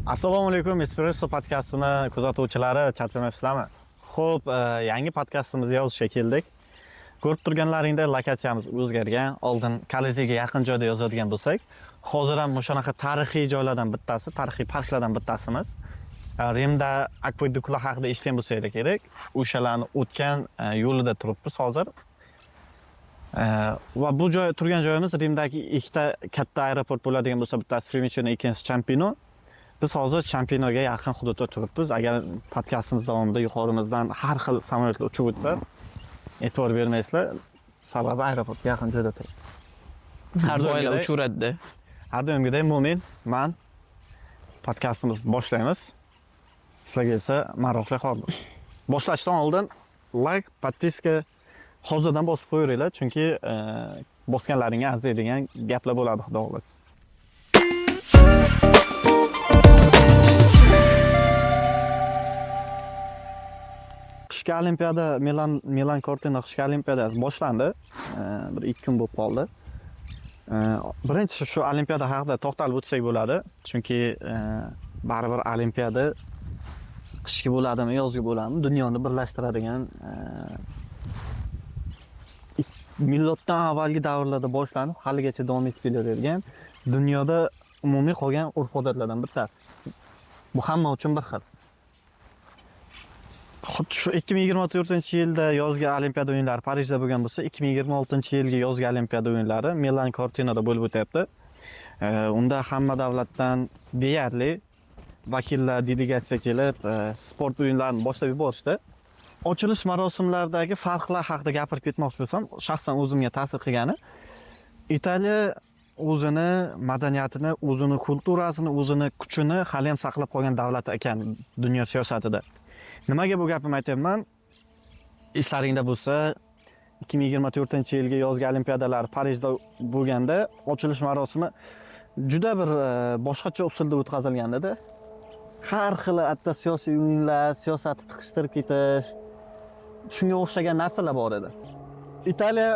Assalomu alaykum, Espresso podkastini kuzatuvchilari, charchamayapsizlarmi? Xo'p, yangi podkastimizni yozishga keldik. Ko'rib turganlaringda lokatsiyamiz o'zgargan. Oldin Kolizeyga yaqin joyda yozadigan bo'lsak, hozir ham o'shanaqa tarixiy joylardan bittasi, tarixiy parklardan bittasimiz. Rimda akveduklar haqida eshitgan bo'lsanglar kerak. O'shalarni o'tgan yo'lida turibmiz hozir. Va bu joy, turgan joyimiz Rimdagi ikkita katta aeroport bo'ladigan bo'lsa, bittasi Fiumicino, ikkinchisi Ciampino. Biz hozir Ciampinoga yaqin hududda turibmiz. Agar podkastimiz davomida yuqorimizdan har xil samolyotlar uchib o'tsa, e'tibor bermaysizlar. Sababi aeroportga yaqin joyda turibmiz. Har Boylar doimgidek, uchaveradi. har doimgidek Mo'min, man podkastimizni boshlaymiz. Sizlarga esa maroqli qoldi. Boshlashdan oldin like, podpiska hozirdan bosib qo'yaveringlar, chunki bosganlaringga arziydigan gaplar bo'ladi, xudo xohlasa. Qishki olimpiada Milan Cortina qishki olimpiadasi boshlandi. Bir 2 kun bo'lib qoldi. Birinchi shu olimpiada haqida to'xtalib o'tsak bo'ladi, chunki baribir olimpiada qishki bo'ladimi, yozgi bo'ladimi, dunyoni birlashtiradigan miloddan avvalgi davrlarda boshlanib, haligacha davom etib kelavergan dunyoda umumiy qolgan urf-odatlardan bittasi. Bu hamma uchun bir xil. Xuddi shu 2024-yilda yozgi olimpiada o'yinlari Parijda bo'lgan bo'lsa, 2026-yilgi yozgi olimpiada o'yinlari Milan Cortinada bo'lib o'tyapti. Unda hamma davlatdan deyarli vakillar, delegatsiya kelib, sport o'yinlarini boshlab yuborishdi. Ochilish marosimlaridagi farqlar haqida gapirib ketmoqchi bo'lsam, shaxsan o'zimga ta'sir qilgani, Italiya o'zini madaniyatini, o'zini kulturasini, o'zini kuchini hali ham saqlab qolgan davlat ekan dunyo siyosatida. Nimaga bu gapimni aytyapman? Eslaringda bo'lsa, 2024-yilgi yozgi olimpiadalar Parijda bo'lganda ochilish marosimi juda bir boshqacha usulda o'tkazilganda-da. Har xil hatto siyosiy o'yinlar, siyosatni tiqishtirib ketish, shunga o'xshagan narsalar bor edi. Italiya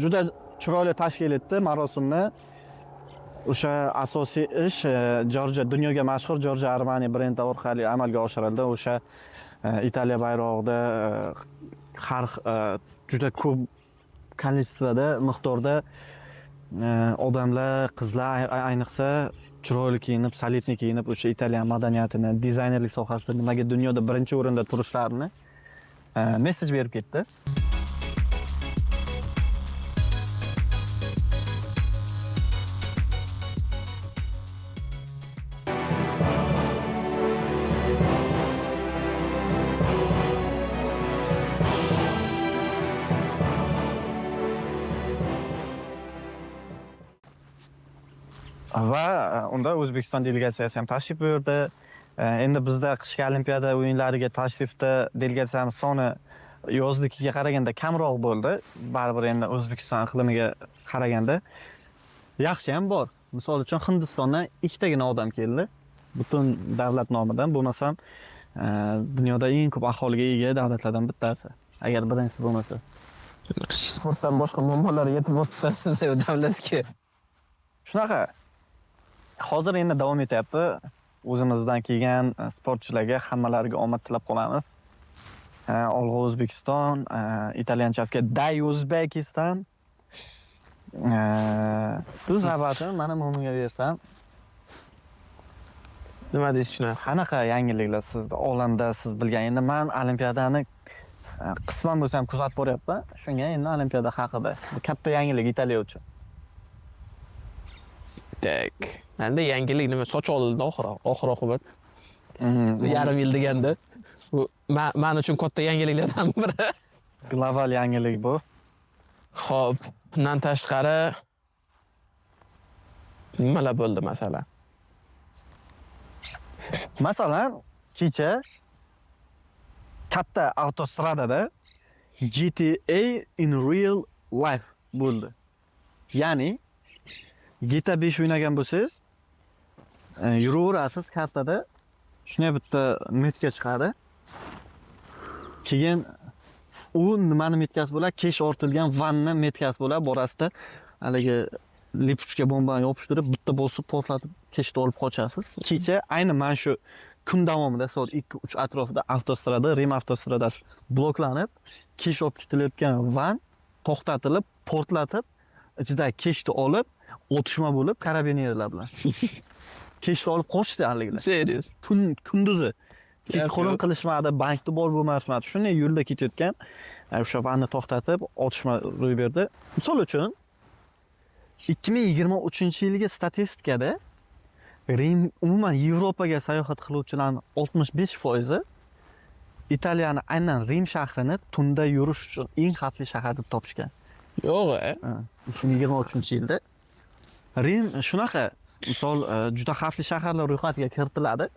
juda chiroyli tashkil etdi marosimni. O'sha asosiy ish Giorgio, dunyoga mashhur Giorgio Armani brendi orqali amalga oshirildi. O'sha Italiya bayrog'ida har juda ko'p количествоda, miqdorda odamlar, qizlar ayniqsa chiroyli kiyinib, solidniy kiyinib, o'sha italyan madaniyatini, dizaynerlik sohasida nimaga dunyoda birinchi o'rinda turishlarini message berib ketdi. Va unda O'zbekiston delegatsiyasi ham tashrif buyurdi. Endi bizda qishki olimpiada o'yinlariga tashrifda delegatsiyamiz soni yoznikiga qaraganda kamroq bo'ldi. Baribir endi O'zbekiston iqlimiga qaraganda yaxshi ham bor. Misol uchun Hindistondan ikkitagina odam keldi. Butun davlat nomidan, bo'lmasam dunyoda eng ko'p aholiga ega davlatlardan bittasi. Agar birinchisi bo'lmasa. Qishki sportdan boshqa muammolar yetib ortdi davlatga. Shunaqa. Hozir endi davom etyapti. O'zimizdan kelgan sportchilarga hammalariga omad tilab qolamiz. Olg'a O'zbekiston, italyanchasiga Dai O'zbekiston. So'z navbatini mana Mo'minga bersam. Nima deysiz shuna? Qanaqa yangiliklar sizda olamda siz bilgan? Endi men olimpiadani qisman bo'lsa ham kuzatib boryapman. Shunga endi olimpiada haqida. Bu katta yangilik Italiya uchun. Tak. Endi yangilik nima? Soch olindi oxir oqibat. Yarim yil deganda. Bu men uchun katta yangiliklardan biri. Global yangilik bu. Xo'p, bundan tashqari nimalar bo'ldi masalan? Masalan, kecha katta avtostradada GTA in real life bo'ldi. Ya'ni GTA 5 o'ynagan bo'lsangiz, yuraverasiz kartada, shunday bitta metka chiqadi. Keyin u nimani metkasi bo'ladi? Kesh ortilgan vanna metkasi bo'ladi. Borasida haligi Липучка bombani yopishtirib, bitta bosib portlatib, kechda olib qochasiz. Kecha ayni mana shu kun davomida soat 2-3 atrofida avtostrada, Rim avtostradasi bloklanib, kesh olib ketilayotgan van to'xtatilib, portlatib, ichidagi keshni olib, otishma bo'lib karabinerlar bilan. Keshni olib qochdi haligilar. Serious. Tun kunduzi. Kechqurun Gap yo'q. qilishmadi, bankda bor bo'lmashmadi. Shunday yo'lda ketayotgan o'sha vanni to'xtatib, otishma ro'y berdi. Misol uchun 2023-yilgi statistikada Rim, umuman Yevropaga sayohat qiluvchilarning 65% Italiyani, aynan Rim shahrini tunda yurish uchun eng xavfli shahar deb topishgan. Yo'q, e. 2023-yilda Rim shunaqa misol juda xavfli shaharlar ro'yxatiga kiritiladi.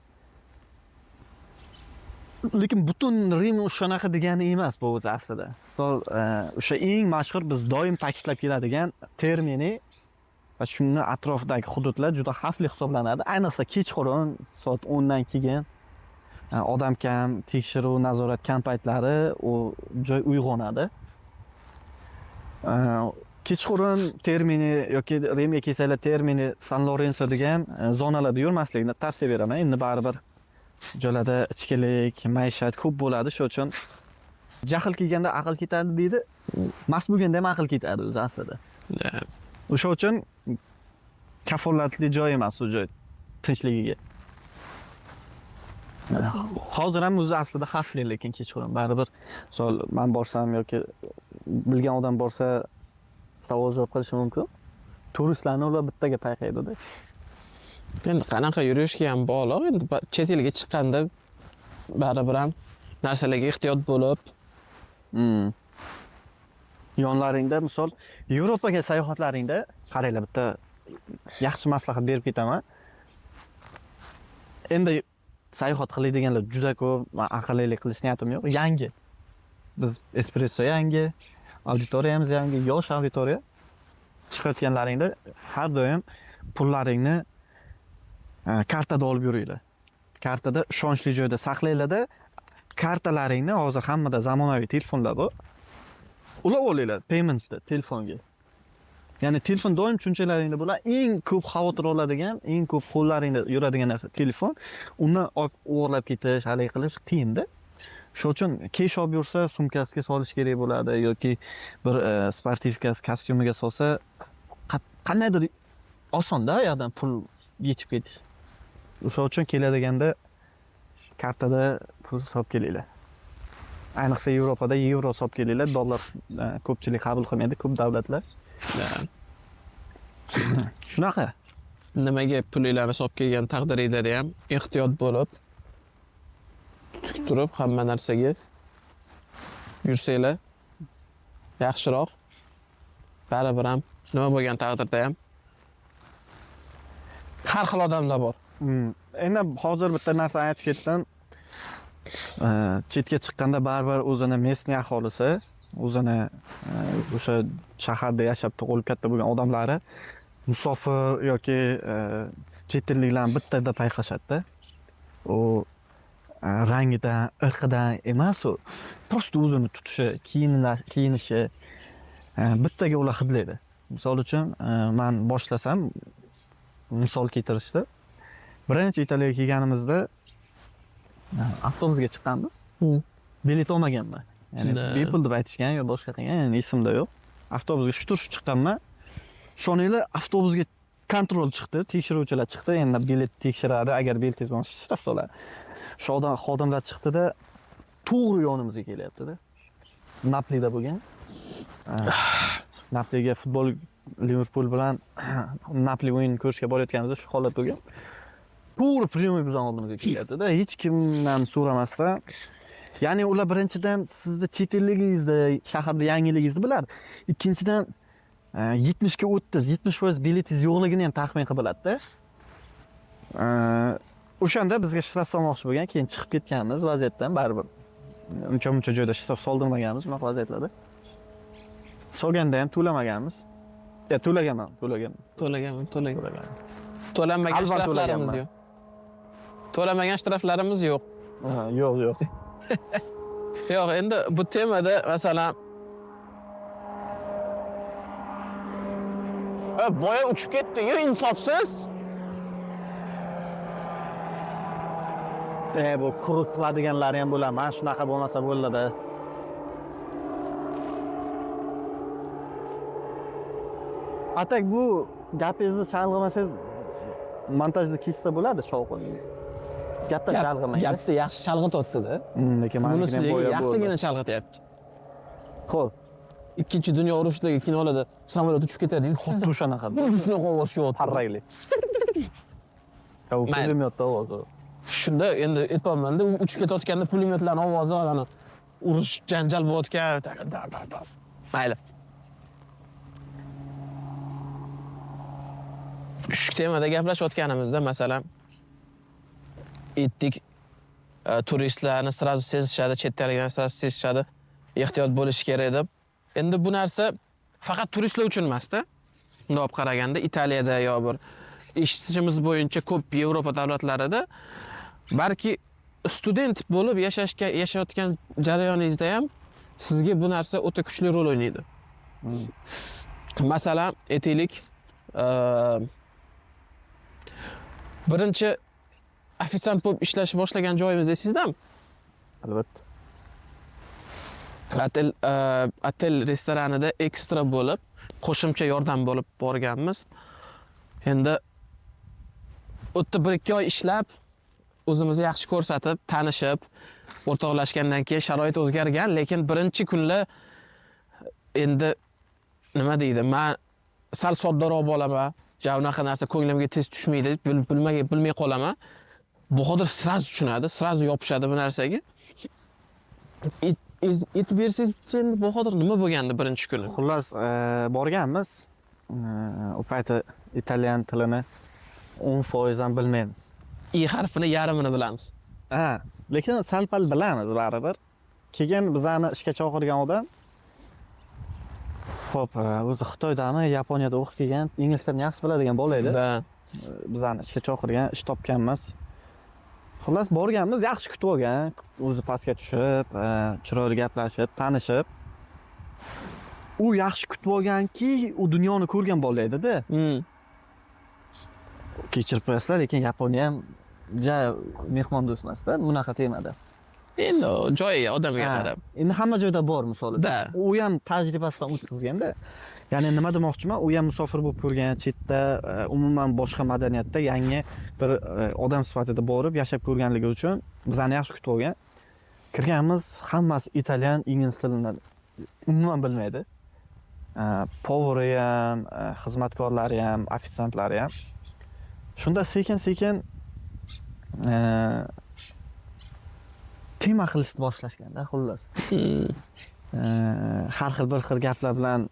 Lekin butun Rim shunaqa degani emas bu o'zi aslida. Misol o'sha eng mashhur, biz doim ta'kidlab keladigan Termini va shuni atrofidagi hududlar juda xavfli hisoblanadi. Ayniqsa kechqurun soat 10 dan keyin odam kam, tekshiruv, nazorat kam paytlari u joy uyg'onadi. Kechqurun Termini yoki Rimga kelsanglar, Termini, San Lorenzo degan zonalarda yurmaslikni tavsiya beraman. Endi baribir joylarda ichkilik, maishat ko'p bo'ladi. Shuning uchun jahl kelganda aql ketadi deydi. Mast bo'lganda ham aql ketadi o'zi aslida. O'sha uchun kafolatli joy emas u joy tinchligiga. Hozir ham o'zi aslida xavfli, lekin kechqurun baribir misol man borsam yoki bilgan odam borsa savol javob qilishi mumkin. Turistlarni ular bittaga payqaydida. Endi qanaqa yurishga ham bog'liq. Endi chet elga chiqqanda baribir ham narsalarga ehtiyot bo'lib, Yonlaringda misol Yevropaga sayohatlaringda qaranglar, bitta yaxshi maslahat berib ketaman. Endi sayohat qiladiganlar juda ko'p, man aqllilik qilish niyatim yo'q. Yangi. Biz Espresso yangi, auditoriyamiz yangi, yosh auditoriya. Chiqayotganlaringda har doim pullaringni kartada olib yuringlar. Kartada ishonchli joyda saqlanglarda, kartalaringni hozir hammada zamonaviy telefonlar bor. Ulab olinglar paymentni telefonga. Ya'ni telefon doim cho'ntaklaringda bo'ladi. Eng ko'p xavotir oladigan, eng ko'p qo'llaringda yuradigan narsa telefon. Undan olib o'g'irlab ketish, haligi qilish qiyinda. Shuning uchun kesh olib yursa, sumkasiga solish kerak bo'ladi yoki bir спортивка si, kostyumiga solsa, qandaydir osonda u yoqdan pul yechib ketish. O'sha uchun keladiganda kartada pul solib kelinglar. Ayniqsa Yevropada yevro solib kelinglar, dollar ko'pchilik qabul qilmaydi, ko'p davlatlar. Shunaqa. Nimaga pulinglarni solib kelgan taqdiringlarda ham ehtiyot bo'lib, tik turib hamma narsaga yursanglar yaxshiroq. Baribir ham nima bo'lgan taqdirda ham har xil odamlar bor. Endi hozir bitta narsa aytib ketdim. Chetga chiqqanda baribir o'zini местный aholisi, o'zini o'sha shaharda yashab tug'ilib katta bo'lgan odamlari musofir yoki chet elliklarni bittada payqashadida. U rangidan, irqidan emas u. Просто o'zini tutishi, kiyinishi bittaga ular hidlaydi. Misol uchun, man boshlasam misol keltirishda birinchi Italiyaga kelganimizda avtobusga chiqqanmiz. Bilet olmaganman. Ya'ni bepul deb aytishgan yo boshqa qilgan, ya'ni esimda yo'q. Avtobusga shu turish chiqqanman. Shoninglar, avtobusga контроль chiqdi, tekshiruvchilar chiqdi. Endi bilet tekshiradi, agar biletingiz bo'lmasa shtraf soladi. Shu odam xodimlar chiqdida, to'g'ri yonimizga kelyapti-da. Napolida bo'lgan. Napoliga futbol Liverpool bilan Napoli o'yinini ko'rishga borayotganimizda shu holat bo'lgan. To'g'ri прямой bizning oldimizga kelyapti-da, hech kimdan so'ramasdan. Ya'ni ular birinchidan sizni chet elligingizni, shaharda yangiligingizni biladi. Ikkinchidan 70 ga 30, 70% biletingiz yo'qligini ham taxmin qilib biladida. O'shanda bizga shtraf solmoqchi bo'lgan, keyin chiqib ketganmiz vaziyatdan baribir. Uncha muncha joyda shtraf soldirmaganmiz bunaqa vaziyatlarda. Solganda ham to'lamaganmiz. Ya to'laganman, to'laganman. To'laganman, to'lagan. To'laganman. To'lanmagan Albatta shtraflarimiz to'laganman. yo'q. To'lamagan shtraflarimiz yo'q. Ha, yo'q, yo'q. Yo'q, endi bu temada masalan Boya uchib ketdi-yu, insofsiz. Bu quruq qiladiganlari ham bo'ladi. Mana shunaqa bo'lmasa bo'ladi. Atak bu gapingizni chalg'imasangiz montajda kessa bo'ladi shovqin. Gapda chalg'imaydi. Gapni yaxshi chalg'ityapti-da. Lekin Buni manikini ham sizga boya bo'ldi. yaxshigina chalg'ityapti. Xo'p, Ikkinchi dunyo urushidagi kinolarda samolyot uchib ketadi. xuddi o'shanaqa. Shunaqa ovoz kelyapti. Parrakli. U Mayli. pulemyotda ovozi. Shunda endi aytyapman-da, u uchib ketayotganda pulemyotlarning ovozi ana urush janjal bo'layotgan. Mayli. Shu temada gaplashayotganimizda masalan aytdik, turistlarni сразу sezishadi, chet elliklarni сразу sezishadi, ehtiyot bo'lish kerak deb. Endi bu narsa faqat turistlar uchun emas-da. Bunday olib qaraganda Italiyada yo bir eshitishimiz bo'yicha ko'p Yevropa davlatlarida balki student bo'lib yashayotgan jarayoningizda ham sizga bu narsa o'ta kuchli rol o'ynaydi. Masalan, aytaylik, birinchi ofitsiant bo'lib ishlashni boshlagan joyimiz esingizdami? Albatta. Otel restoranida ekstra bo'lib, qo'shimcha yordam bo'lib borganmiz. Endi u yerda 1-2 oy ishlab, o'zimizni yaxshi ko'rsatib, tanishib, o'rtoqlashgandan keyin sharoit o'zgargan, lekin birinchi kunlar endi nima deydi, men sal soddaroq bo'laman, ja unaqa narsa ko'nglimga tez tushmaydi, bilmay qolaman. Bahodir сразу tushunadi, сразу yopishadi bu narsaga. Aytib bersangiz, endi Bahodir nima bo'lgandi birinchi kuni? Xullas, borganmiz. U payti italyan tilini 10% ham bilmaymiz. I harfini yarmini bilamiz. Ha, lekin sal-pal bilamiz baribir. Keyin bizani ishga chaqirgan odam xo'p, o'zi Xitoydami, Yaponiyada o'qib kelgan, ingliz tilini yaxshi biladigan bola edi. Da. Bizani ishga chaqirgan, ish topganmiz. Xullas borganmiz, yaxshi kutib olgan, o'zi pastga tushib, chiroyli gaplashib, tanishib. U yaxshi kutib olganki, u dunyoni ko'rgan bola edi-da. Kechirib qo'yasizlar, lekin Yaponiya ham ja mehmondo'st emas-da, bunaqa temada. Endi joyiga, odamga Ha, qarab. Endi hamma joyda bor misol. Da. U ham tajribasidan o'tkazganda. Ya'ni nima demoqchiman, u ham musofir bo'lib ko'rgan, chetda, umuman boshqa madaniyatda yangi bir odam sifatida borib yashab ko'rganligi uchun bizani yaxshi kutib olgan. Kirganmiz, hammasi italyan, ingliz tilini umuman bilmaydi. Повар i ham, xizmatkorlari ham, ofitsiantlari ham. Shunda sekin-sekin tema qilishni boshlashganda, xullas. Har xil bir xil gaplar bilan,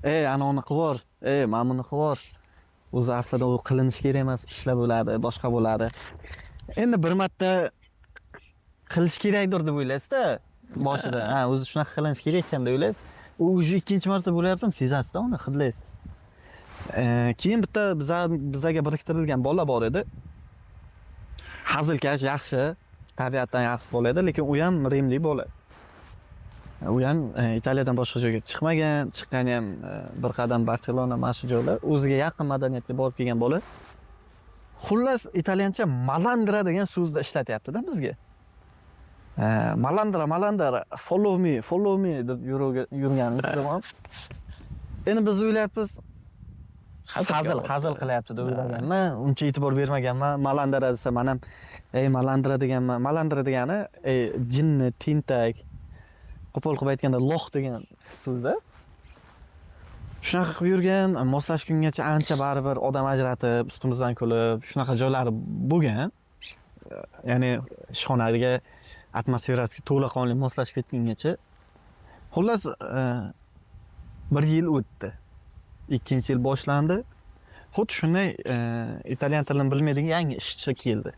ey, ana uni qilib yubor, ey, mana buni qilib yubor. O'zi aslida u qilinishi kerak emas, ishlar bo'ladi, boshqa bo'ladi. Endi bir marta qilish kerakdir deb o'ylaysiz-da boshida. Ha, o'zi shunaqa qilinishi kerak ekan deb o'ylaysiz. U уже ikkinchi marta bo'lyaptimi, sezasiz-da uni, hidlaysiz. Keyin bitta bizaga biriktirilgan bola bor edi. Hazilkash, yaxshi, tabiatdan yaxshi bola edi, lekin u ham rimlik bola. U ham Italiyadan boshqa joyga chiqmagan, chiqqani ham bir qadam Barselona, mana shu joylar, o'ziga yaqin madaniyatga borib kelgan bola. Xullas, italyancha malandra degan so'zni ishlatyapti-da bizga. Malandra, malandra, follow me, follow me deb yurganimiz. Endi biz o'ylayapmiz, hazil qilyapti deb o'ylaganman, uncha e'tibor bermaganman. Malandra desa, men ham ey malandra deganman. Malandra degani ey jinni, tentak, qo'pol qilib aytganda lox degan so'zda. Shunaqa qilib yurgan, moslashgungacha ancha baribir odam ajratib, ustimizdan kulib, shunaqa joylari bo'lgan. Ya'ni ishxonaga atmosferasiga to'laqonli moslashib ketgungacha. Xullas, bir yil o'tdi. Ikkinchi yil boshlandi. Xuddi shunday italyan tilini bilmaydigan yangi ishchi keldi.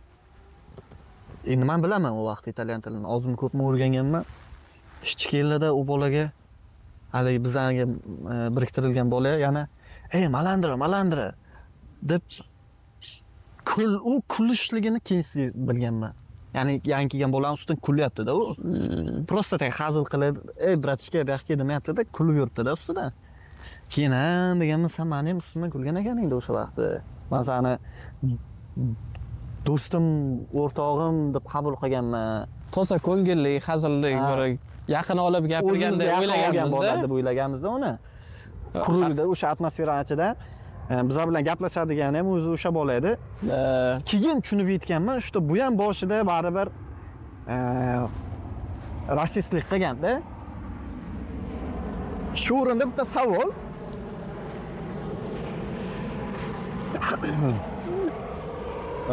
Endi men bilaman u vaqt italyan tilini, ozmi ko'pmi o'rganganman. Ishchi keldida u bolaga, haligi bizlarga biriktirilgan bola yana ey malandra, malandra deb u kulishligini keyin bilganman. Ya'ni yangi kelgan bolani ustidan kulyapti-da u. Просто так hazil qilib, ey братишка, bu yoqqa demayapti-da, kulib yuribdi-da ustidan. Keyin ha deganman, san mani ham ustimdan kulgan ekaningda o'sha vaqtda. Man sani do'stim, o'rtog'im deb qabul qilganman. Toza ko'ngilli, hazilli, bir yaqin olib gapirganda o'ylaganmizda deb o'ylaganmizda uni. Qurildi o'sha atmosferani ichida. Bizlar bilan gaplashadigan ham o'zi o'sha bola edi. Keyin tushunib yetganman, что bu ham boshida baribir rasistlik qilganda. Shu o'rinda bitta savol.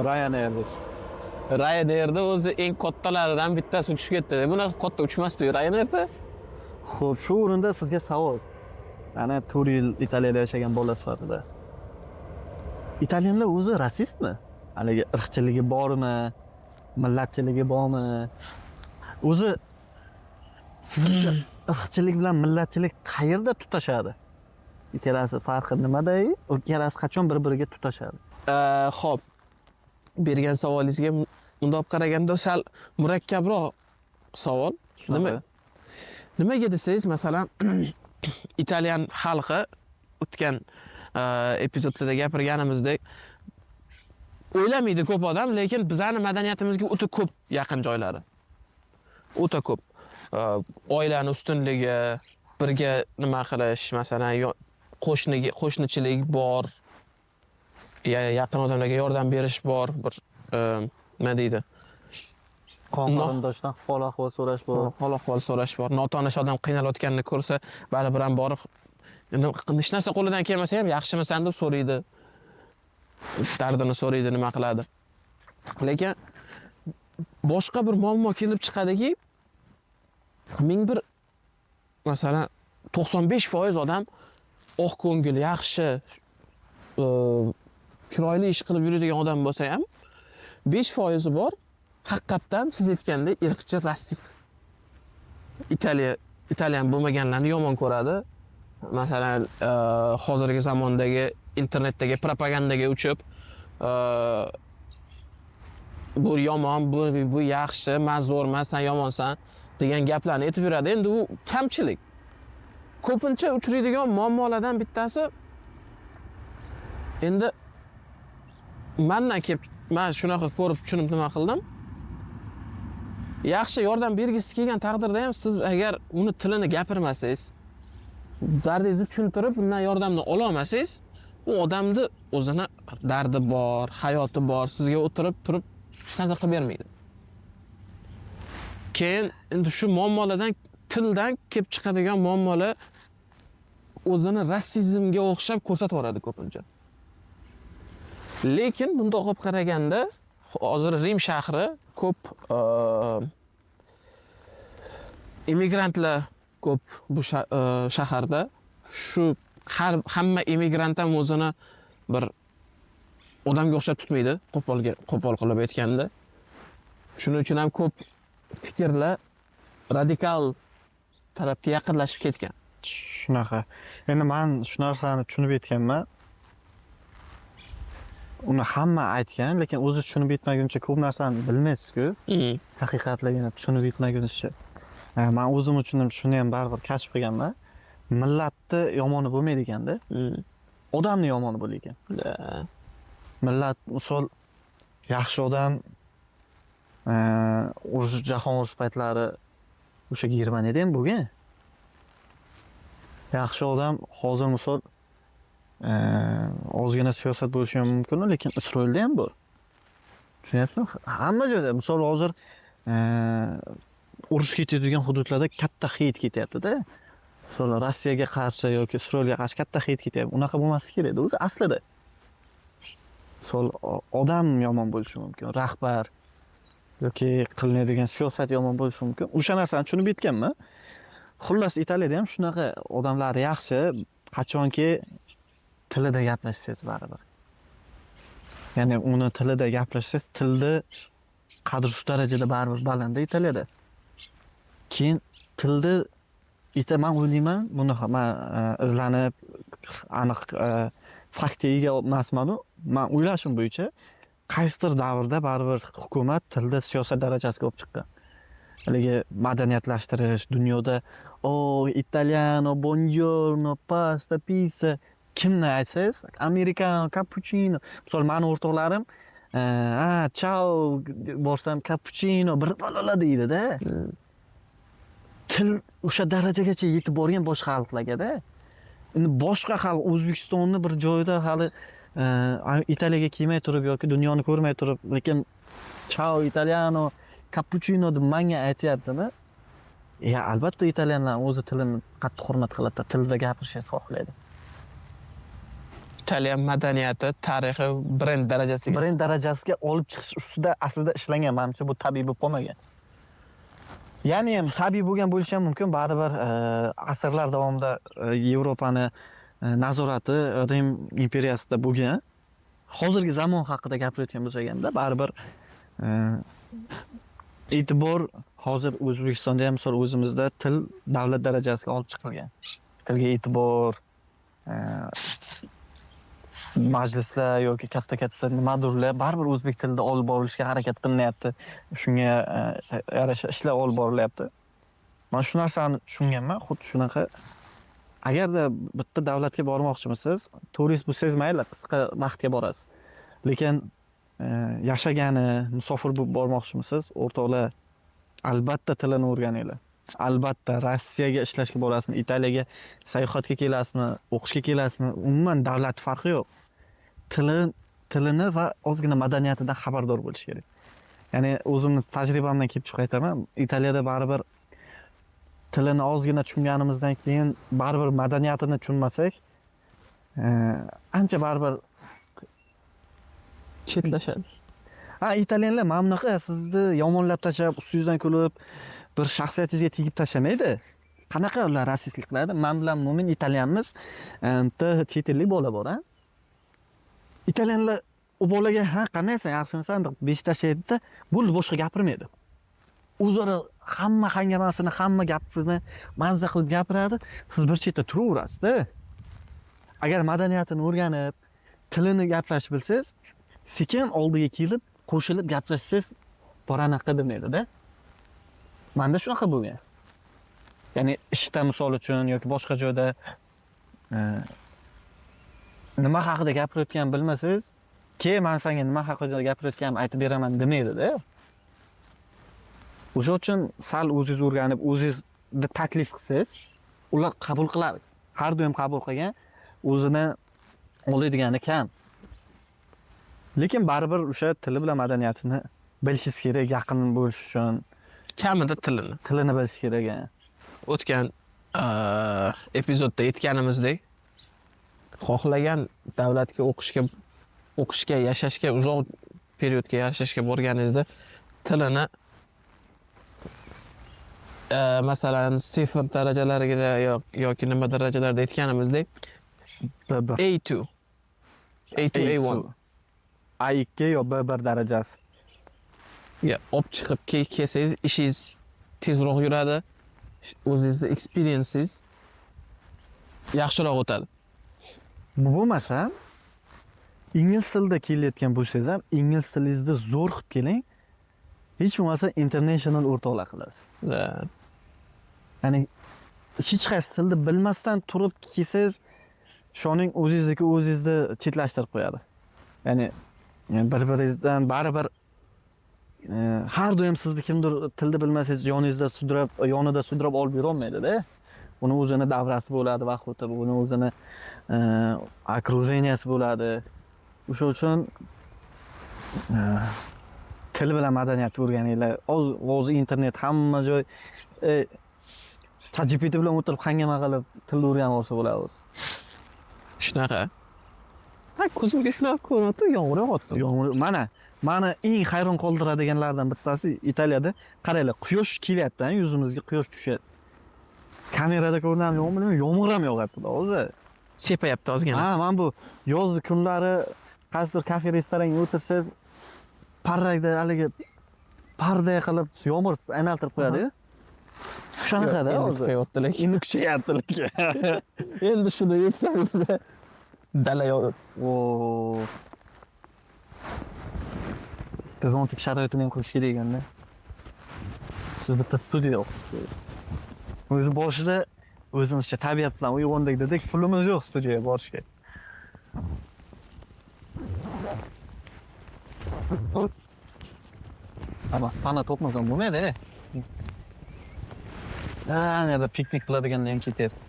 Ryanair'dik. Ryanair'da o'zi eng kattalaridan bittasi uchib ketdi. Bunaqa katta uchmasdi Ryanair'da. Xo'p, shu o'rinda sizga savol. Ana 4 yil Italiyada yashagan bola sifatida. Italyanlar o'zi rasistmi? Haligi irqchiligi bormi? Millatchiligi bormi? O'zi siz uchun irqchilik bilan millatchilik qayerda tutashadi? Ikkalasi farqi nimada? Ikkalasi qachon bir-biriga tutashadi? Xo'p. Bergan savolingizga bundoq qaraganda sal murakkabroq savol. Nimaga desangiz, masalan, italyan xalqi o'tgan epizodlarda gapirganimizdek o'ylamaydi ko'p odam, lekin bizning madaniyatimizga o'ta ko'p yaqin joylari. O'ta ko'p. Oilani ustunligi, birga nima qilish, masalan, qo'shniga qo'shnichilik bor. Yaqin odamlarga yordam berish bor, bir nima deydi? Qon qarindoshdan hol ahvol so'rash bor. Hol ahvol so'rash bor. Notanish odam qiynalayotganini ko'rsa, baribir ham borib hech narsa qo'lidan kelmasa ham yaxshimisan deb so'raydi. Dardini so'raydi, nima qiladi. Lekin boshqa bir muammo kelib chiqadiki, 1001 masalan 95% odam oq ko'ngil, yaxshi, chiroyli ish qilib yuradigan odam bo'lsa ham 5% bor, haqiqatdan siz aytgandek irqchi, rasist. İtalyan bo'lmaganlarni yomon ko'radi. Masalan, hozirgi zamondagi internetdagi propagandaga uchib, bu yomon, bu yaxshi, men zo'rman, sen yomonsan degan gaplarni aytib yuradi. Endi u kamchilik. Ko'pincha uchraydigan muammolardan bittasi endi mandan kelib, men shunaqa ko'rib tushunib nima qildim? Yaxshi yordam bergisi kelgan taqdirda ham siz agar uni tilini gapirmasangiz, dardingizni tushuntirib, undan yordamni ola olmasangiz, u odamni o'zini dardi bor, hayoti bor, sizga o'tirib turib hech narsa qilib bermaydi. Keyin endi shu muammolardan, tildan kelib chiqadigan muammolar o'zini rasizmga o'xshab ko'rsataveradi ko'pincha. Lekin bundoq olib qaraganda hozir Rim shahri ko'p immigrantlar ko'p bu shaharda. Shu hamma immigrant ham o'zini bir odamga o'xshab tutmaydi, qo'pol qilib aytganda. Shuning uchun ham ko'p fikrlar radikal tarafga yaqinlashib ketgan. Shunaqa. Endi men shu narsani tushunib yetganman. Uni hamma aytgan, lekin o'zi tushunib yetmaguncha ko'p narsani bilmaysiz-ku. Haqiqatligini tushunib yetmaguncha. Men o'zim uchun ham shuni ham baribir kashf qilganman. Millatni yomoni bo'lmaydi ekanda. Odamni yomoni bo'ladi ekan. Millat misol yaxshi odam urush, jahon urush paytlari o'sha Germaniyada ham bo'lgan. Yaxshi odam hozir misol ozgina siyosat bo'lishi ham mumkin, lekin Isroilda ham bor. Tushunyapsizmi? Hamma joyda. Misol hozir urush ketadigan hududlarda katta xeyt ketyapti-da. Misol Rossiyaga qarshi yoki Isroilga qarshi katta xeyt ketyapti. Unaqa bo'lmasligi kerak o'zi aslida. Misol odam yomon bo'lishi mumkin, rahbar yoki qilinadigan siyosat yomon bo'lishi mumkin. O'sha narsani tushunib yetganman. Xullas Italiyada ham shunaqa odamlar yaxshi, qachonki tilida gaplashsangiz baribir. Ya'ni uni tilida gaplashsangiz, tilni qadri shu darajada baribir baland Italiyada. Keyin tilni man o'ylayman, buni man izlanib aniq faktga ega emasman-u, man o'ylashim bo'yicha qaysidir davrda baribir hukumat tilni siyosat darajasiga olib chiqqan. Haligi madaniyatlashtirish dunyoda, "O, italiano, buongiorno, pasta, pizza", kimni aytsangiz, amerikano, kapuchino. Misol, mani o'rtoqlarim, "Ha, ciao" borsam, "kapuchino" bir balolar deydida. Til o'sha darajagacha yetib borgan boshqa xalqlargada. Endi boshqa xalq O'zbekistonni bir joyida hali Italiyaga kelmay turib yoki dunyoni ko'rmay turib, lekin "Ciao, italiano, kapuchino" deb manga aytyaptimi? Ya, albatta, italyanlar o'zi tilini qattiq hurmat qiladi, tilida gapirishni xohlaydi. Italyan madaniyati, tarixi brend darajasiga. Brend darajasiga olib chiqish ustida aslida ishlangan. Manimcha, bu tabiiy bo'lib qolmagan. Ya'ni ham tabiiy bo'lgan bo'lishi ham mumkin. Baribir asrlar davomida Yevropani nazorati Rim imperiyasida bo'lgan. Hozirgi zamon haqida gapirayotgan bo'lsak hamda, baribir e'tibor hozir O'zbekistonda ham, misol, o'zimizda til davlat darajasiga olib chiqilgan. Tilga e'tibor, majlislar yoki katta-katta nimadirlar baribir o'zbek tilida olib borilishga harakat qilinyapti. Shunga yarasha ishlar olib borilyapti. Man shu narsani tushunganman, xuddi shunaqa, agarda bitta davlatga bormoqchimisiz, turist bo'lsangiz mayli, qisqa vaqtga borasiz. Lekin yashagani, musofir bo'lib bormoqchimisiz, o'rtoqlar, albatta tilini o'rganinglar. Albatta, Rossiyaga ishlashga borasizmi, Italiyaga sayohatga kelasizmi, o'qishga kelasizmi, umuman davlat farqi yo'q. Tilini va ozgina madaniyatidan xabardor bo'lish kerak. Ya'ni o'zimni tajribamdan kelib chiqib aytaman, Italiyada baribir tilini ozgina tushunganimizdan keyin baribir madaniyatini tushunmasak, ancha baribir chetlashadi. Ha, italyanlar mana bunaqa sizni yomonlab tashlab, ustingizdan kulib, bir shaxsiyatingizga tegib tashlamaydi. Qanaqa ular rasistlik qiladi? Man bilan Mo'min italyanmiz, bitta chet ellik bola bor, a? Italyanlar u bolaga "Ha, qandaysan, yaxshimisan?" deb besh tashlaydida, bo'ldi, boshqa gapirmaydi. O'zaro hamma hangamasini, hamma gapini mazza qilib gapiradi. Siz bir chetda turaverasizda. Agar madaniyatini o'rganib, tilini gaplashib bilsangiz, sekin oldiga kelib, qo'shilib gaplashsangiz, bor anaqa demaydida. Manda shunaqa bo'lgan. Ya'ni ishda, misol uchun, yoki boshqa joyda nima haqida gapirayotganini bilmasangiz, "Kel, man senga nima haqida gapirayotganimni aytib beraman" demaydida. O'sha uchun sal o'zingiz o'rganib, o'zingizni taklif qilsangiz, ular qabul qiladi. Har doim qabul qilgan, o'zini oladigani kam. Lekin baribir o'sha tili bilan madaniyatini bilishingiz kerak yaqin bo'lish uchun. Kamida tilini. Tilini bilish kerak, ha. O'tgan epizodda aytganimizdek, xohlagan davlatga o'qishga, yashashga, uzoq periodga yashashga borganingizda tilini masalan, sifr darajalarida yoki nima darajalarda aytganimizdek, B1. A2, A2, A1. A2 yo B1 darajasi. Ya olib chiqib kelsangiz, ishingiz tezroq yuradi, o'zingizni experience'ingiz yaxshiroq o'tadi. Bu bo'lmasa, ingliz tilida kelayotgan bo'lsangiz ham, ingliz tilingizni zo'r qilib keling. Hech bo'lmasa international o'rtoqlar qilasiz. Ya'ni hech qaysi tilni bilmasdan turib kelsangiz, ishoning, o'zingizniki o'zingizni chetlashtirib qo'yadi. Ya'ni bir-biringizdan baribir har doim sizni kimdir tilni bilmasangiz yoningizda sudrab, yonida sudrab olib yurolmaydida. Uni o'zini davrasi bo'ladi, vaqt o'tib, uni o'zini окружения si bo'ladi. O'sha uchun til bilan madaniyatni o'rganinglar. Hozir internet hamma joy, ChatGPT bilan o'tirib hangama qilib tilni o'rganib olsa bo'ladi o'zi. Shunaqa. Ha, ko'zimga shunaqa ko'rinyapti, yomg'ir yog'yapti. Yomg'ir, mana mani eng hayron qoldiradiganlardan bittasi Italiyada, qaranglar, quyosh kelyapti, yuzimizga quyosh tushyapti. Kamerada ko'rinadimi, yo'qmi bilmayman, yomg'ir ham yog'yapti hozir. Sepayapti ozgina. Ha, mana bu yoz kunlari qaysidir kafe, restoranga o'tirsangiz, parrakda haligi parda qilib yomg'ir aylantirib qo'yadi-yu. Shunaqada Endi hozir. kuchayapti lekin. Endi kuchayapti lekin. Endi shuni aytganimda dala yog'di. O. Drontik sharoitini ham qilish kerak ekanda. Bitta studiya yo'q. O'zi boshida o'zimizcha tabiat bilan uyg'ondik dedik, pulimiz yo'q studiyaga borishga. Ama pana topmasam bo'lmaydi. Ha, yerda piknik qiladiganlar ham ketyapti.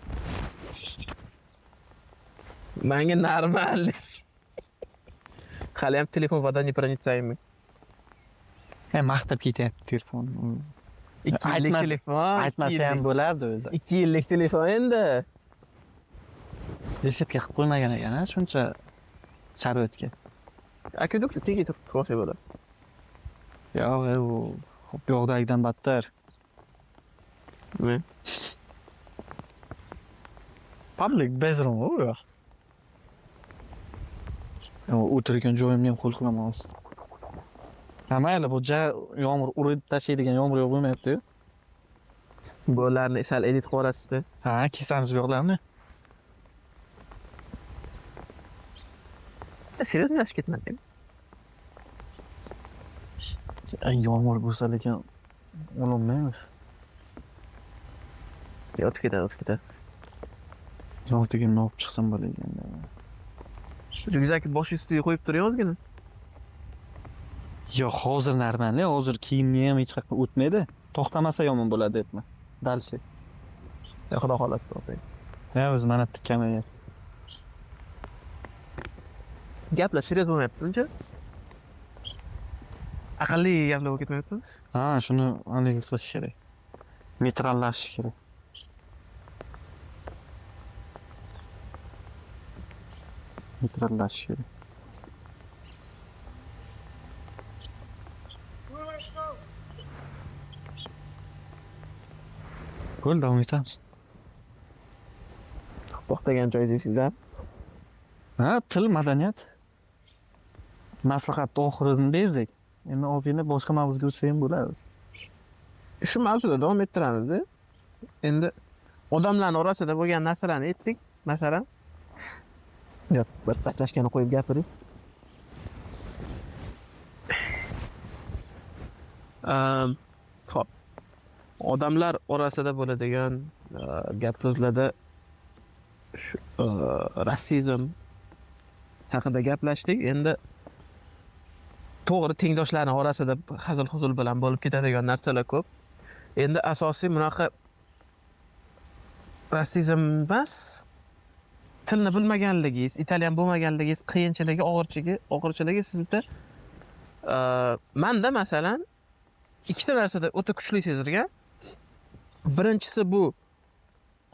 Manga normal. Hali ham telefon водонепроницаемый. Ha, maqtab ketyapti telefon. 2 yillik telefon. Aytmasa ham bo'lardi o'zi. 2 yillik telefon endi. Resetga qilib qo'ymagan ekan, ha, shuncha sharoitga. Akaduk tegi turib ko'rsa bo'ladi. Yo'q, u bu yoqdagidan battar. Nima? Public bedroom u yoq. O'tirgan joyimni ham qo'l qilaman hozir. Ha, mayli, bu ja yomg'ir urib tashlaydigan yomg'ir yo'q bo'lmayapti-yu. Bularni sal edit qilib yuborasizda. Ha, kesamiz bu yoqlarni. Серьезно yashib ketmadim. Yomg'ir bo'lsa lekin ololmaymiz. O'tib ketadi, o'tib ketadi. Zotigimni olib chiqsam bo'ladi endi. Ryukzakni bosh ustiga qo'yib turing ozgina. Yo'q, hozir normalniy, hozir kiyimni ham hech qayerga o'tmaydi. To'xtamasa yomon bo'ladi debman. Дальше. Xudo xohlasa to'xtaydi. Ha, o'zi mana kamayapti. Gaplar serios bo'lmayapti uncha. Aqlli gaplar bo'lib ketmayaptimi? Ha, shuni haligi qilish kerak. Neytrallashish kerak. Neytrallashish kerak. Bo'ldi, davom etamiz. To'xtagan joy deysizlar. Ha, til, madaniyat. Maslahatni oxirini berdik. Endi ozgina boshqa mavzuga o'tsa ham bo'ladi. Shu mavzuda davom ettiramiz-da. Endi odamlarning orasida bo'lgan narsalarni aytdik, masalan. Yo'q, bir pachlashgani qo'yib gapiring. Xo'p. Odamlar orasida bo'ladigan gap so'zlarda shu rasizm haqida gaplashdik. Endi to'g'ri, tengdoshlarning orasida hazil-huzul bilan bo'lib ketadigan narsalar ko'p. Endi asosiy bunaqa rasizm emas, tilni bilmaganligingiz, italyan bo'lmaganligingiz qiyinchiligi, og'irchiligi sizda. Manda masalan ikkita narsada o'ta kuchli sezilgan. Birinchisi bu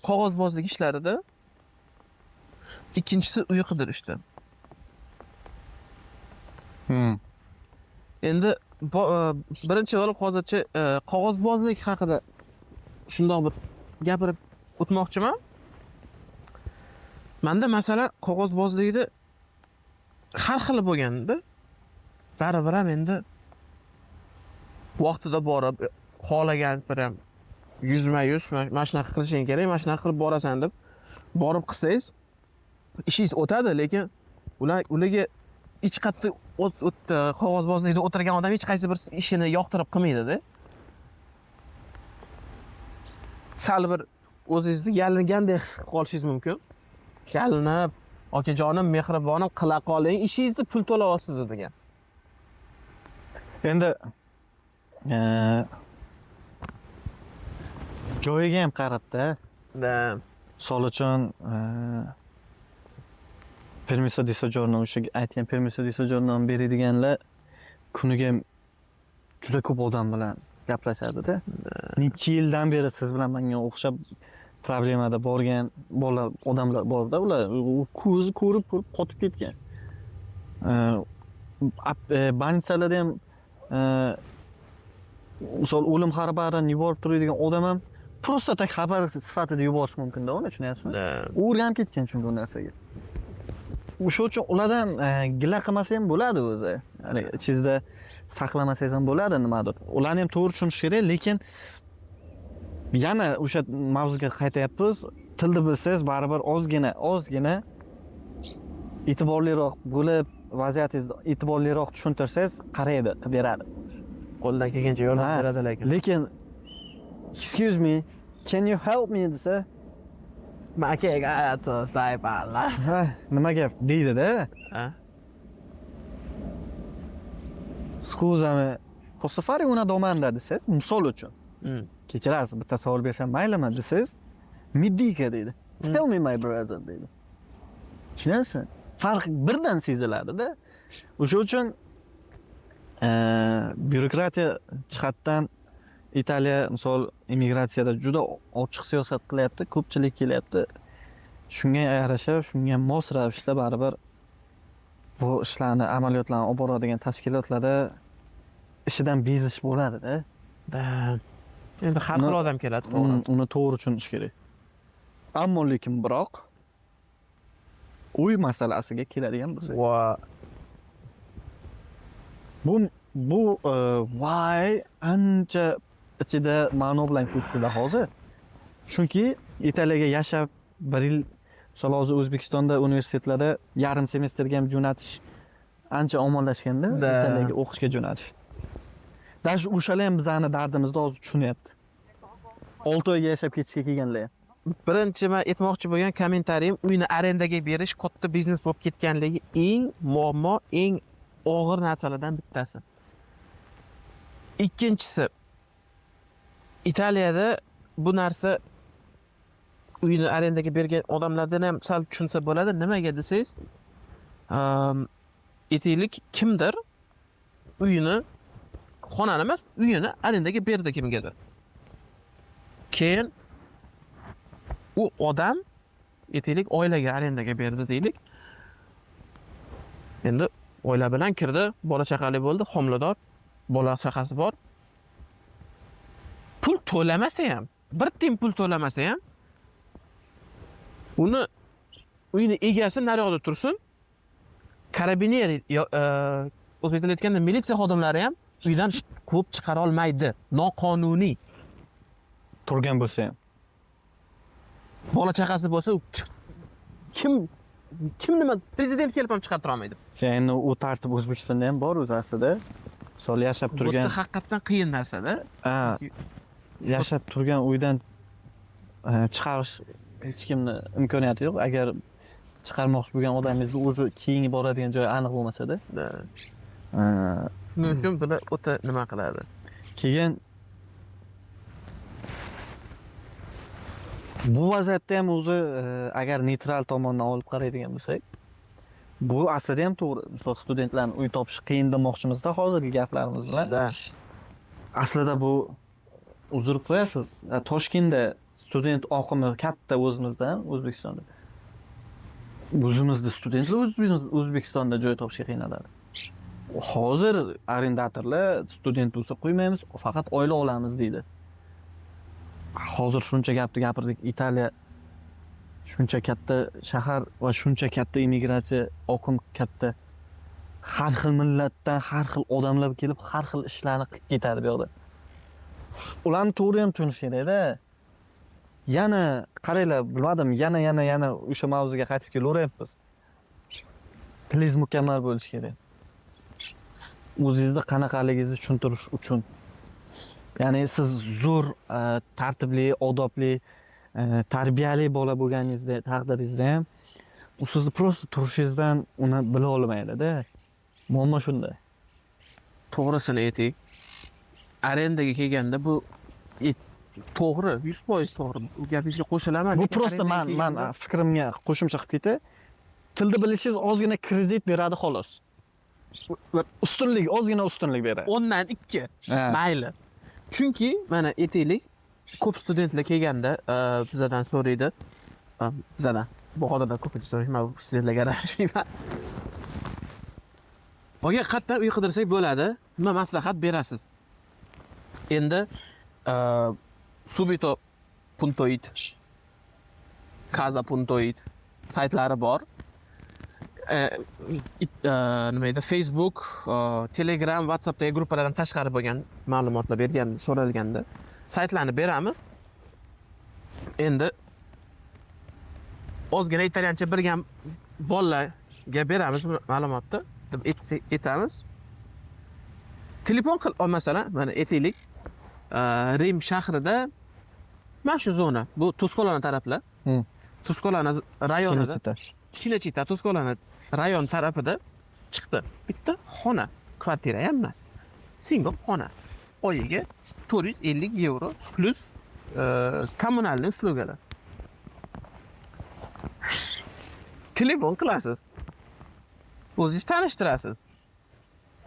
qog'ozbozlik ishlarida, ikkinchisi uy qidirishda. Endi birinchi bo'lib hozircha qog'ozbozlik haqida shundoq bir gapirib o'tmoqchiman. Menda masalan qog'ozbozlikda har xil bo'lganda, baribir ham endi vaqtida borib xohlagan bir ham yuzma-yuz mana shunaqa qilishing kerak, mana shunaqa qilib borasan deb borib qilsangiz ishingiz o'tadi, lekin ularga hech qayerda qog'ozbozlikda o'tirgan odam hech qaysi bir ishini yoqtirib qilmaydi-da. Sal bir o'zingizni yalingandek his qilib qolishingiz mumkin. Yalinib, okajonim, mehribonim, qila qoling, ishingizni pul to'layapsiz degan. Endi joyiga ham qarabda. Da. Misol uchun, permesso di soggiorno, o'sha aytgan permesso di soggiorno beradiganlar kuniga juda ko'p odam bilan gaplashadi-da. Necha yildan beri siz bilan menga o'xshab problemada borgan bola odamlar borda, ular ko'zi ko'rib ko'rib qotib ketgan. Больницаlarda ham misol o'lim xabarini yuborib turadigan odam ham просто tak xabar sifatida yuborish mumkin-da, uni tushunyapsizmi? O'rganib ketgan chunki u narsaga. O'sha uchun ulardan gila qilmasa ham bo'ladi o'zi. Ya'ni ichingizda saqlamasangiz ham bo'ladi nimadir. Ularni ham to'g'ri tushunish kerak, lekin yana o'sha mavzuga qaytayapmiz. Tilni bilsangiz baribir ozgina e'tiborliroq bo'lib, vaziyatingizni e'tiborliroq tushuntirsangiz qaraydi, qilib beradi. Qo'ldan kelgancha yordam beradi lekin. Lekin Excuse me, can you help me desa, Ma che cazzo stai parlando? Ha, nima gap deydi-da. Ha? Scusami, posso fare una domanda desangiz, misol uchun. Kechirasiz, bitta savol bersam maylimi desangiz, mi dica deydi. Tell me, my brother deydi. Tushunasizmi? Farq birdan seziladi-da. O'sha uchun byurokratiya jihatdan Italiya misol immigratsiyada juda ochiq siyosat qilyapti, ko'pchilik kelyapti. Shunga yarasha, shunga mos ravishda baribir bu ishlarni, amaliyotlarni olib boradigan tashkilotlarda ishidan bezish bo'ladi-da. Da. Endi har xil odam keladi, to'g'ri. Uni to'g'ri tushunish kerak. Ammo lekin biroq uy masalasiga keladigan bo'lsak. Va Bu voy ancha ichida ma'no bilan ketdi-da hozir. Chunki Italiyaga yashab bir yil, misol hozir O'zbekistonda universitetlarda yarim semestrga ham jo'natish ancha omonlashganda, Italiyaga o'qishga jo'natish. Даже o'shalar ham bizani dardimizni hozir tushunyapti. 6 oyga yashab ketishga kelganlar ham. Birinchi men aytmoqchi bo'lgan kommentariyim, uyni arendaga berish katta biznes bo'lib ketganligi eng muammo, eng og'ir narsalardan bittasi. Ikkinchisi, Italiyada bu narsa uyni arendaga bergan odamlardan ham sal tushunsa bo'ladi. Nimaga desangiz, aytaylik, kimdir uyini, xonani emas, uyini arendaga berdi kimgadir. Keyin u odam, aytaylik, oilaga arendaga berdi deylik. Endi oila bilan kirdi, bola chaqali bo'ldi, homilador, bola chaqasi bor. Pul to'lamasa ham, bir tiyin pul to'lamasa ham, uni uyini egasi naryoqda tursin, karabinieri, o'zbek tilida aytganda militsiya xodimlari ham uydan quvib chiqara olmaydi, noqonuniy. Turgan bo'lsa ham. Bola chaqasi bo'lsa, kim nima, prezident kelib ham chiqartira olmaydi. Endi u tartib O'zbekistonda ham bor o'zi aslida. Misol yashab Bu turgan yerda haqiqatdan qiyin narsada. Ha, yashab turgan uydan chiqarish hech kimni imkoniyati yo'q. Agar chiqarmoqchi bo'lgan odamingizni o'zi keyingi boradigan joyi aniq bo'lmasa-da. Shuning uchun bular o'ta nima qiladi. Keyin bu vaziyatda ham o'zi agar neytral tomondan olib qaraydigan bo'lsak, bu aslida ham to'g'ri. Misol studentlarni uy topish qiyin demoqchimizda hozirgi gaplarimiz bilan. Aslida bu uzr qo'yasiz. Toshkentda student oqimi katta o'zimizdan, O'zbekistonda. O'zimizda studentlar O'zbekistonda joy topishga qiynaladi. Hozir arendatorlar student bo'lsa qo'ymaymiz, faqat oila olamiz deydi. Hozir shuncha gapni gapirdik. Italiya shuncha katta shahar va shuncha katta immigratsiya oqim katta. Har xil millatdan har xil odamlar kelib har xil ishlarni qilib ketadi bu yoqda. Ularni to'g'ri ham tushunish kerak-da. Yana qaranglar, bilmadim, yana yana yana o'sha mavzuga qaytib kelaveryapmiz. Tilingiz mukammal bo'lishi kerak. O'zingizni qanaqaligingizni tushuntirish uchun. Ya'ni siz zo'r, tartibli, odobli, tarbiyali bola bo'lganingizda, taqdiringizda ham u sizni просто turishingizdan uni bila olmaydi-da. Muammo shunda. To'g'risini ayting. Arendaga kelganda bu to'g'ri, 100% to'g'ri. Bu gapingizga qo'shilaman. Bu Lekin просто arendaga man kelganda fikrimga qo'shimcha qilib ketay. Tilni bilishingiz ozgina kredit beradi xolos. Ustunlik, ozgina ustunlik beradi. 10dan 2. Ha. Mayli. Chunki mana aytaylik, ko'p studentlar kelganda, bizadan so'raydi. Bizadan. Bahodirdan ko'pincha so'rayman, bu studentlarga aralashmayman. Aka, qayerdan uy qidirsak bo'ladi? Nima maslahat berasiz? Endi, subito punto it, casa punto it saytlari bor. Nima edi? Facebook, Telegram, WhatsAppdagi gruppalardan tashqari bo'lgan ma'lumotlar bergan, so'ralganda saytlarni beramiz. Endi ozgina italyancha bilgan bolalarga beramiz ma'lumotni deb aytamiz. Telefon qil, masalan, mana aytaylik, Rim shahrida Mana shu zona, bu Tuskolana taraflar. Tuskolana rayonida. Cinecittà. Cinecittà, Tuskolana rayon tarafida chiqdi. Bitta xona, kvartira ham emas. Single xona. Oyiga 450 yevro плюс коммунальный услуга lar. Telefon qilasiz. O'zingiz tanishtirasiz.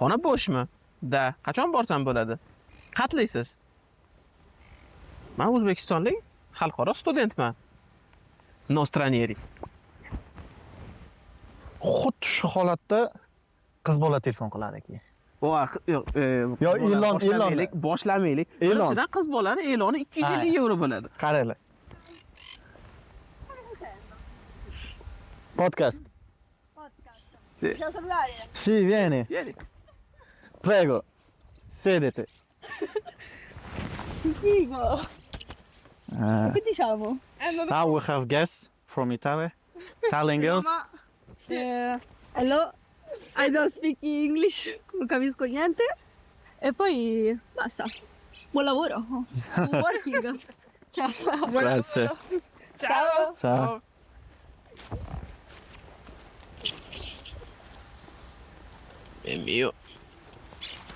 Xona bo'shmi? Да. Qachon borsam bo'ladi? Qatlaysiz. Men o'zbekistonlik xalqaro studentman. No stranieri. Xuddi shu holatda qiz bola telefon qiladi keyin. Yo'q, Yo, qiz bola e'lon. Boshlamaylik, boshlamaylik. E'lon. Birinchidan, qiz bolani e'loni 250 yevro bo'ladi. Qaranglar. Podcast. Sì. Possiamo salutare? Sì, vieni. Vieni. Prego. Sedete. Figo! Che diciamo? Now we have guests from Italy. Italian girls. Hello, I don't speak English, non capisco niente. E poi basta. Buon lavoro. Buon working. Ciao. Buon Grazie. lavoro. Ciao. Ciao. È mio.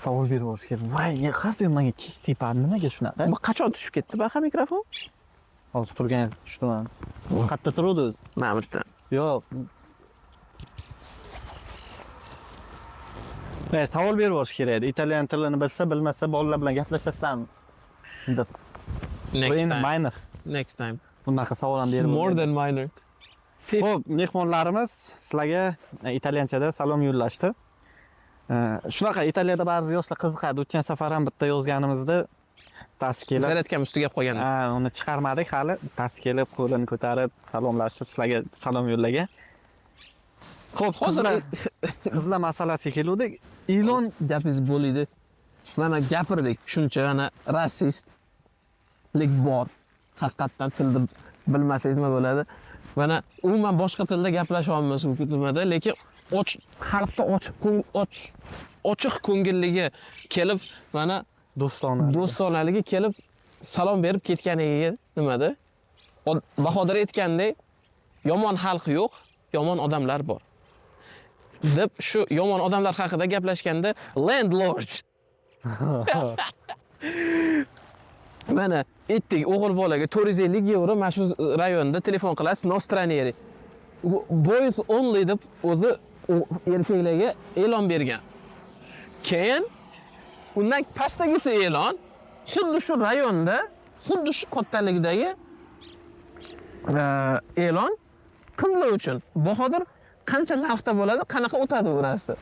Savol berib yuborish kerak. Voy, har doim menga kech tepadi. Nimaga shunaqa? Bu qachon tushib ketdi baqa mikrofon? Hozir turgan tushdim. Qayerda turuvdi o'zi? Mana bu yerda. Yo'q. Savol berib yuborish kerak edi. Italyan tilini bilsa, bilmasa bolalar bilan gaplashasizlarmi deb. Bu Next endi time. Minor. Next time. Bunaqa savol ham berib More bo'lmaydi. than minor. Xo'p, mehmonlarimiz sizlarga italyanchada salom yo'llashdi. Shunaqa Italiyada baribir yoshlar qiziqadi. O'tgan safar ham bitta yozganimizda bittasi kelib Zaryadkam ustiga olib qo'ygan. Ha, uni chiqarmadik hali. Bittasi kelib qo'lini ko'tarib salomlashib sizlarga salom yo'llagan. Xo'p, Hozir qizlar masalasiga keluvdik. E'lon gapingiz bo'ladi. Mana gapirdik shuncha, mana rasistlik bor. Haqiqatdan tilni bilmasangiz nima bo'ladi? Mana umuman boshqa tilda gaplasha olmaysiz nimada, lekin och xalqda och ochiq ko'ngilligi kelib, mana do'stona. Do'stonaligi kelib salom berib ketganiga nimada? Bahodir aytgandek, yomon xalq yo'q, yomon odamlar bor. Deb shu yomon odamlar haqida gaplashganda landlord. Mana aytdik, o'g'il bolaga 450 yevro mana shu rayonda telefon qilasiz, no stranieri. Boys only deb o'zi u erkaklarga e'lon bergan. Keyin undan pastdagisi e'lon xuddi shu rayonda, xuddi shu kattalikdagi e'lon qizlar uchun. Bahodir, qancha narxda bo'ladi, qanaqa o'tadi bu narsa?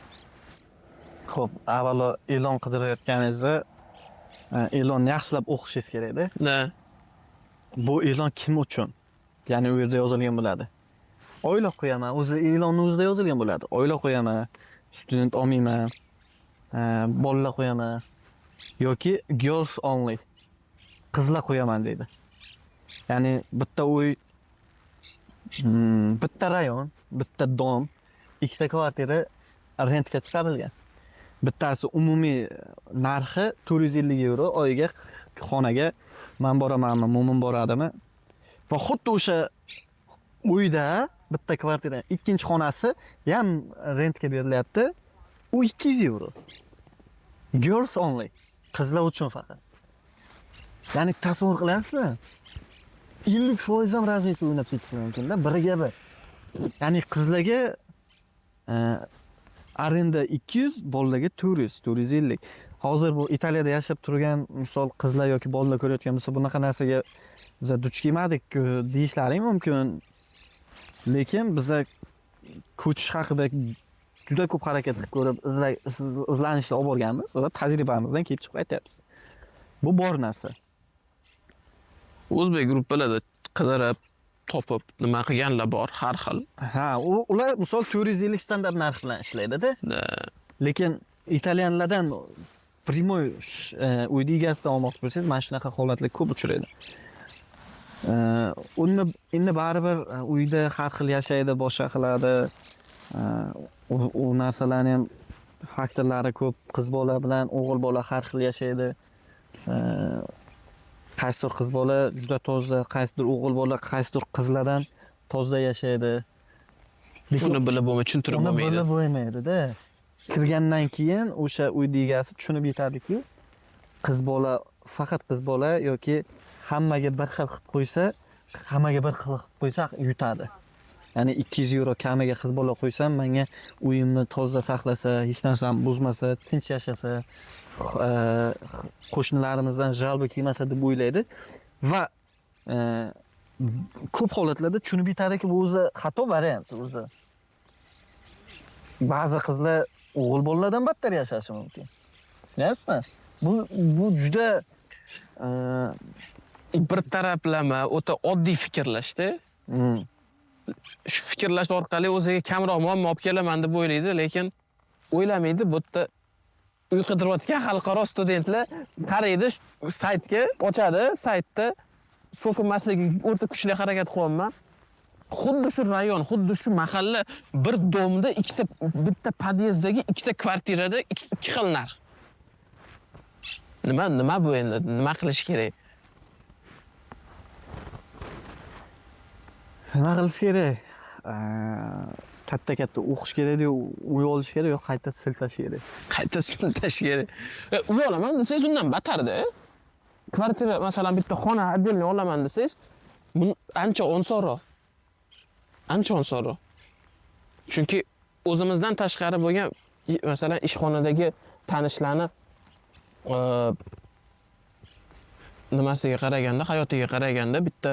Xo'p, avvalo e'lon qidirayotganingizda e'lonni yaxshilab o'qishingiz kerakda. Na. Bu e'lon kim uchun? Ya'ni u yerda yozilgan bo'ladi. Oila qo'yaman, o'zi e'lonni o'zida yozilgan bo'ladi. Oila qo'yaman, student olmayman, bolalar qo'yaman yoki girls only. Qizlar qo'yaman deydi. Ya'ni bitta uy, bitta rayon, bitta dom, ikkita kvartira rentga chiqarilgan. Bittasi umumiy narxi 450 yevro oyiga xonaga, man boramanmi, mo'min boradimi? Va xuddi o'sha uyda bitta kvartira ikkinchi xonasi ham rentga berilyapti. U 200 yevro. Girls only. Qizlar uchun faqat. Ya'ni tasavvur qilyapsizmi? 50% ham разница o'ynab ketishi mumkin-da, biriga bir. Ya'ni qizlarga arenda 200, bolalarga 400, 450. Hozir bu Italiyada yashab turgan misol qizlar yoki bolalar ko'rayotgan bo'lsa, bunaqa narsaga biza duch kelmadik deyishlari mumkin. Lekin biza ko'chish haqida juda ko'p harakat qilib ko'rib, izlanishlar olib borganmiz va tajribamizdan kelib chiqib aytyapmiz. Bu bor narsa. O'zbek gruppalarda qidirib, topib, nima qilganlar bor har xil. Ha, ular misol 450 standart narx bilan ishlaydi-da. Lekin italyanlardan прямой uyni egasidan olmoqchi bo'lsangiz, mana shunaqa holatlar ko'p uchraydi. Uni endi baribir uyda har xil yashaydi, boshqa qiladi. U narsalarni ham faktorlari ko'p. Qiz bola bilan o'g'il bola har xil yashaydi. Qaysidir qiz bola juda toza, qaysidir o'g'il bola qaysidir qizlardan toza yashaydi. Lekin Uni bilib bo'lmaydi, tushuntirib uni bo'lmaydi. Bilib bo'lmaydi-da. Kirgandan keyin o'sha uyni egasi tushunib yetadiki, qiz bola faqat qiz bola yoki hammaga bir xil qilib qo'ysa, hammaga bir xil qilib qo'ysa yutadi. Ya'ni 200 yevro kamiga qiz bola qo'ysam, menga uyimni toza saqlasa, hech narsani buzmasa, tinch yashasa, qo'shnilarimizdan жалоба kelmasa deb o'ylaydi va ko'p holatlarda tushunib yetadiki, bu o'zi xato variant o'zi. Ba'zi qizlar o'g'il bolalardan battar yashashi mumkin. Tushunyapsizmi? Bu juda Bir taraflama, o'ta oddiy fikrlashda. Shu fikrlash orqali o'ziga kamroq muammo olib kelaman deb o'ylaydi, lekin o'ylamaydi. Bu yerda uy qidirayotgan xalqaro studentlar qaraydi, shu saytga ochadi, saytda so'kinmasligiga o'ta kuchli harakat qilyapman. Xuddi shu rayon, xuddi shu mahalla, bir дом da ikkita, bitta podyezdagi ikkita kvartirada ikki xil narx. Nima bu endi? Nima qilish kerak? Nima qilish kerak? Katta katta o'qish kerak, uy olish kerak yo qayta siltash kerak. Qayta siltash kerak. Uy olaman desangiz, undan batarda. Kvartira, masalan, bitta xona отдельный olaman desangiz, ancha osonroq. Ancha osonroq. Chunki o'zimizdan tashqari bo'lgan, masalan, ishxonadagi tanishlarni nimasiga qaraganda, hayotiga qaraganda bitta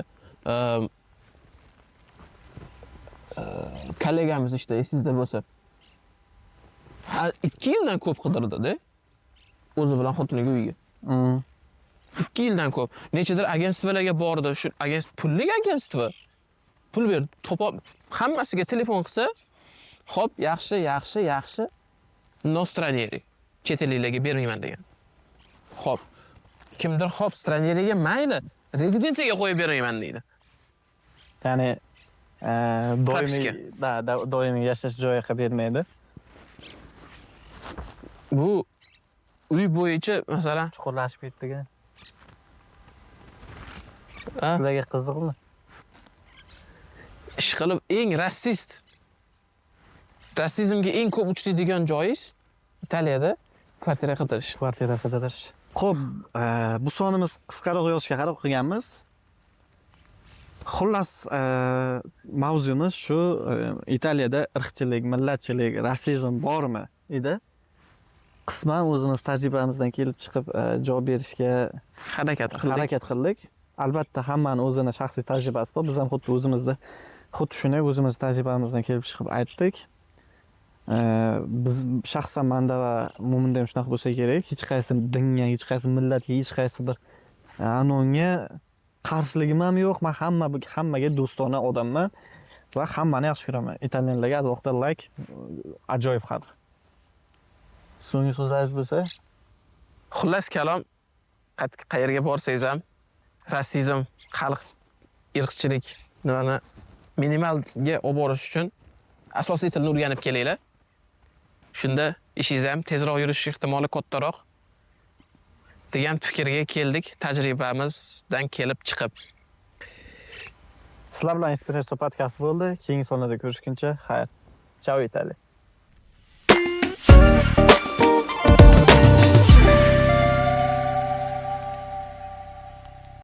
kollegamiz ishda, esingizda bo'lsa, ha, 2 yildan ko'p qidirdi-da o'zi bilan xotiniga uyga. 2 yildan ko'p. Nechadir agentstvolarga bordi. Shu agentство, pullik agentstvo. Pul berdi. Topa hammasiga telefon qilsa, "Xo'p, yaxshi, yaxshi, yaxshi. Но stranieri. Chet elliklarga bermayman" degan. Xo'p. Kimdir xo'p, stranieriga mayli, rezidensiyaga qo'yib bermayman deydi. Ya'ni doimiy Propiska. Да, doimiy yashash joyi qilib bermaydi. Bu uy bo'yicha masalan Chuqurlashib ketdik a. Ha? Sizlarga qiziqmi? Ish qilib eng rasizmga eng ko'p uchraydigan joyingiz Italiyada kvartira qidirish. Kvartira qidirish. Xo'p, bu sonimiz qisqaroq yozishga qaror qilganmiz. Xullas, mavzumiz shu Italiyada irqchilik, millatchilik, rasizm bormi edi. Qisman o'zimiz tajribamizdan kelib chiqib javob berishga harakat qildik. Harakat qildik. Albatta, hammani o'zini shaxsiy tajribasi bor. Biz ham xuddi o'zimizda xuddi shunday o'zimiz tajribamizdan kelib chiqib aytdik. Biz shaxsan manda va Mo'minda ham shunaqa bo'lsa kerak. Hech qaysi dinga, hech qaysi millatga, hech qaysi bir anonga qarshiligim ham yo'q. Man hammaga do'stona odamman va hammani yaxshi ko'raman. Italyanlarga alohida like, ajoyib xalq. So'nggi so'zlaringiz bo'lsa? Xullas kalom, qayerga borsangiz ham rasizm, xalq irqchilik nimani minimalga olib borish uchun asosiy tilni o'rganib kelinglar. Shunda ishingiz ham tezroq yurish ehtimoli kattaroq degan fikrga keldik tajribamizdan kelib chiqib. Sizlar bilan Espresso podkasti bo'ldi. Keyingi sonlarda ko'rishguncha xayr. Ciao, Italiya.